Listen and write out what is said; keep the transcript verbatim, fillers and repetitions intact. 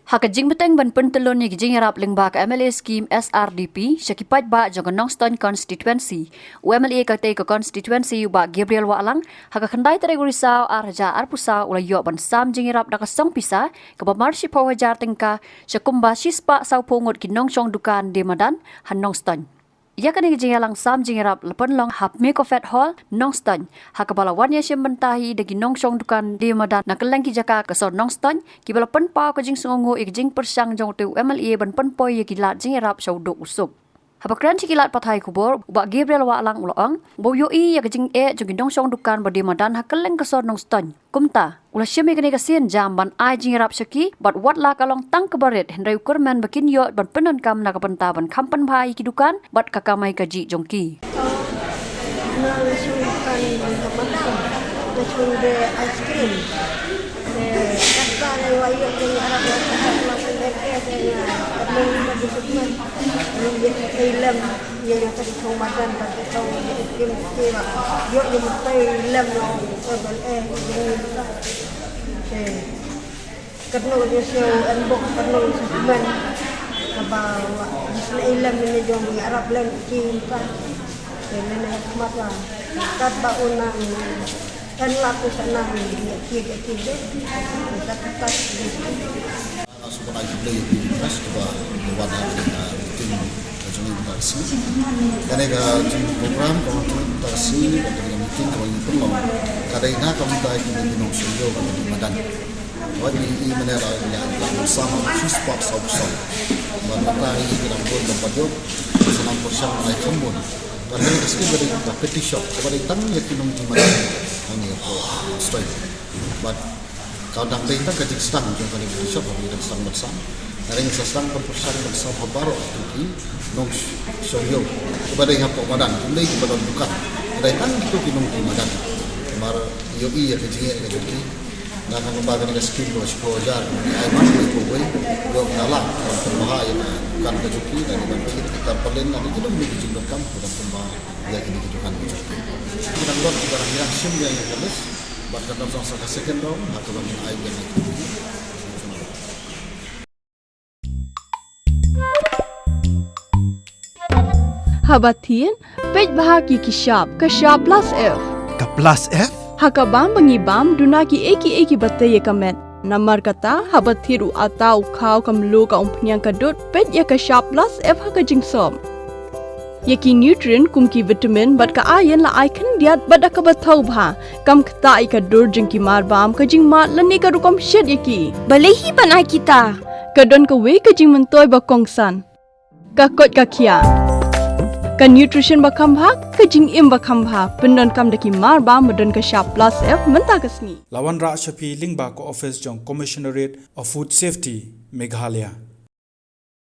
Ha ka jingpyntip ban pyntyllun ïa ki jingïarap lyngba ka M L A Scheme S R D P sha ki paidbah jong ka Nongstoiñ Constituency, u M L A ka tei ka constituency u Bah Gabriel Wahlang, ha ka khyndai tarik u Risaw ar hajar arphew saw u la ïoh ban sam jingïarap da ka song pisa kaba mar shiphew hajar tyngka sha kumba shispah sawphew ngut ki nongshong dukan die madan ha Nongstoiñ. Ïa kane ka jingïalang sam jingïarap la pynlong ha Pmie Coffee Hall, Nongstoiñ, ha kaba la wan ïashim bynta hi da ki nongshong dukan die madan na kylleng ki jaka ka sor Nongstoiñ, kiba la pynpaw ka jingsngewnguh ïa ka jingpyrshang jong u M L A ban pynpoi ïa ki lad jingïarap sha u duk u suk. Haba kren sha ki lad pathai khubor, u Bah Gabriel Wahlang u la ong ba u ïohi ïa ka jingeh jong ki nongshong dukan ba die madan ha kylleng ka sor Nongstoiñ. Kumta u la shim ïa kane ka sien jam ban ai jingïarap sha ki, bad wat la ka long tang kaba rit, hynrei u kyrmen ba kin ïoh ban pyndonkam na ka bynta ban kham pynbha ïa ki dukan bad ka kamai kajih jong ki. Na la shong dukan ka madan, la shong de ice cream. Te katba ne wa ïoh jingïarap, wa ïoh jingïarap, wa ïoh jingïarap, wa ïoh jingïarap, ïa ka dei shong madan, ka dei shong ïa ka kim ki ba ïoh ïa mynta lem long ka bal eh ïa mynta. Te katno ïa shu en bok, katno ïa shu kmen. Kaba wa ïa shu lem ne jong ïa arap lem ki mynta. Te ne ne khmat wa katba u nang en la ku sa nang ïa ki ïa ki de. Kat kat. Nga sngewbha ai khublei ïa phi ki press kiba wan ha kane ka meeting ka jong ngi mynta ka sngi. Kane ka jing program ka jong ngi mynta ka sngi, kane ka meeting kaba ngi pynlong ka dei na ka bynta ïa kine ki nongshong ïew kaba die madan. Wat ngi i mynne la ngi la ngi la sam shispah sawphew saw. Bad mynta ngi ki dang bun dang pat ïoh, sa nang pyrshang ai kham bun. Kane ka sngi ka dei ka petty shop kaba dei tang ïa ki nongdie madan hangne hapoh Nongstoiñ. Bad ka dang dei tang ka jingsdang jong kane ka shop ha kane ka jingsdang ban sam. Hynrei ngin sa sdang ban pyrshang ban sam ha baroh kito ki nongshong ïew kiba dei hapoh madan, kim dei kiba don dukan. Ka dei tang kito ki nongdie madan. Namar ïohi ïa ka jingeh ka jong ki. Na ka kumba kane ka skim kaba shiphew hajar, ai man kawei kawei, ïoh na la ban pynbha ïa ka dukan ka jong ki, na ki ban kit ki tarpaulin, na ki jong ki jingdonkam, ki ban pynbha ïa kine ki dukan ka jong ki. Ki dang don kiba dang ïa shim ïa ka list. Bad ka dang song sa ka second round, ha kaba ngin ai ïa ka. Haba thied, peit bha ki ki shap, ka shap plus F. Ka plus F? Ha ka bam ba ngi bam, duna ki ei ki ei kiba tei ïa ka met. Namar kata, haba thied u atta u khaw ka mluh ka umphniang ka dud, peit ïa ka shap plus F ha ka jingsop. Ïa ki nutrient kum ki vitamin bad ka iron la ai khyndiat bad da kaba thaw bha. Kam ktah ïa ka dur jong ki marbam, ka jingmad lane ka rukom shet ïa ki. Balei hi ban ai kita? Ka don kawei ka jingmyntoi ba kongsan. Ka koit ka khiah. Ka nutrition ba kham bha, ka jingim ba kham bha. Pyndonkam da ki marbam ba don ka shap plus F mynta ka sngi. La wanrah sha phi lyngba ka office jong Commissionerate of Food Safety, Meghalaya.